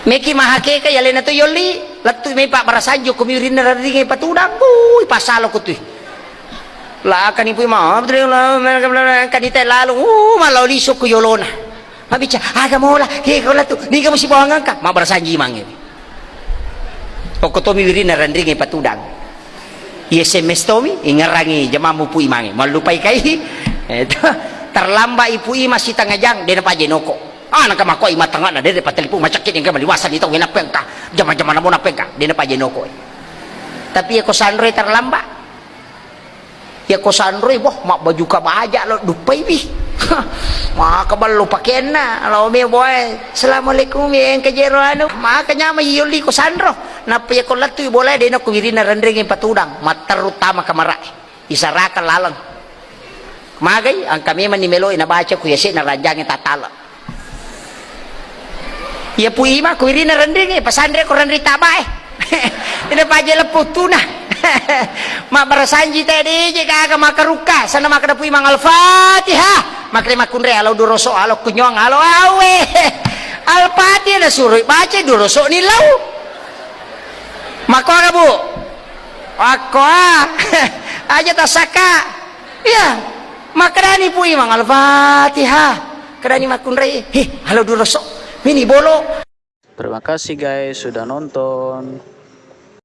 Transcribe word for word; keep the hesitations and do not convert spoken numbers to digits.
Meki mahakeka yalena to yolli, lettu mai pabbarasanji ko mi wirinna renringnge patudang, wuih, pasalo ko tui. Lakani pui ma, kani te lalu, uh, malao lisu ko yolona. Mabbicara, aga mola, ke ko lettu, niga musi bawang engka, mabbarasanji mange. Okko tomi wirinna renringnge patudang. I S M S tomi, ingerangi jamammu Pu Imangnge. Mallupai kai, eh, terlambat i Pu Imang sitengah jang, de napaja noko. Ah, naka makoi matengana, de patelipu macakki, engka maliwasani tau, nappa engka, jama-jama namo nappa engka, de napaja noko. Tapi iya ko sanroi terlambat. Iya ko sanroi, boh, mabbaju kabaja lo duppai wi. Maka ballo pakenna, lo me boe. Assalamualaikum, ya, engka jero anu. Maka nyama yolli ko sanro. Nappa iya ko lettu i bola, de noko wirinna renringnge patudang, matteru tama kamara. Isaraka laleng. Magai, engka memang ni meloi nabaca ku yase na ranjangnge tatala. Iya Pu Imang, ko wirinna renringnge, pasanre ko renring tabae. Ina paje leppu tuna. Mabbarasanji te deje gaga makarukka, sana makkeda Pu Imang Al-Fatihah. Makkeda makkunrai alo duroso, alo kunyong, alo awe. Al-Fatihah nasuroi baca duroso ni lau. Makkoga, Bu? Akko, ah. Aja tasaka. Iya. Makkedani Pu Imang Al-Fatihah. Kedani makkunrai, he, halo duroso. Mini bolo. Terima kasih guys sudah nonton.